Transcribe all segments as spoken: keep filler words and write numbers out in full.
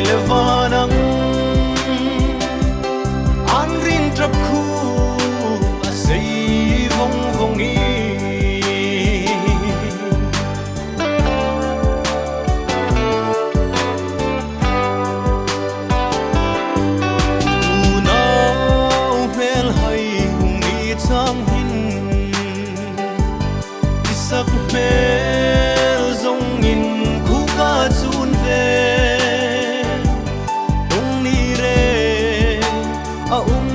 le vân ang, an ring ṭap khu a sei vawng vawng ie. Unau hmêlhai hung ni chang hin, i sak hmêl zawngin khuka chun ve tung ni re, a um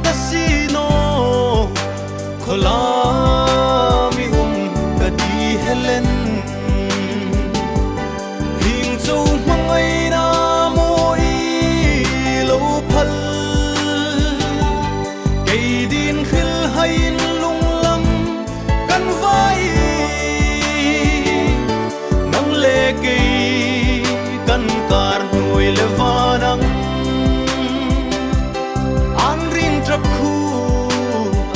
ta si naw. Khawlam i um ka ti helen, hieng chu hmangaina maw i lo phal, kei din hrilhaiin lunglam kan vai, nang le kei kan kâr hnuoi le vân ang, an ring ṭap khu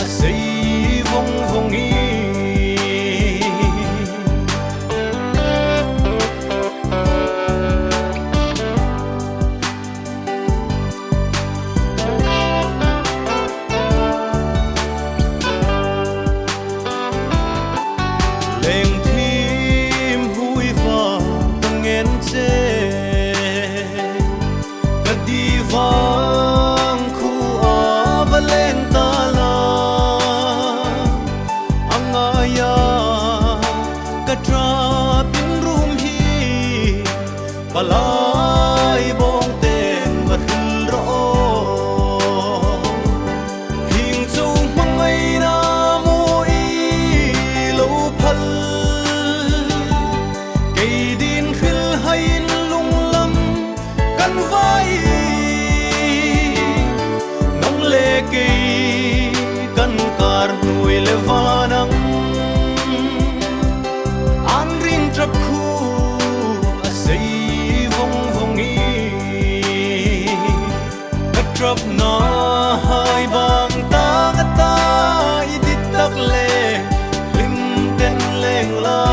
a sei vawng vawng ie. Leng thim hui vâng ka ngen che, ka di vâng khu a va leng ta la, a ngaia ka ṭapin rum hi, palai bawng teng va hril rawh aw. Hieng chu hmangaina maw i lo phal, kei din hrilhaiin lunglam kan vai, nang le kei kan kâr hnuoi le vân ang, an ring ṭap khu a sei vawng vawng ie. Ka ṭapna hai bang tak a ta, i dit tak le hlim ten leng la,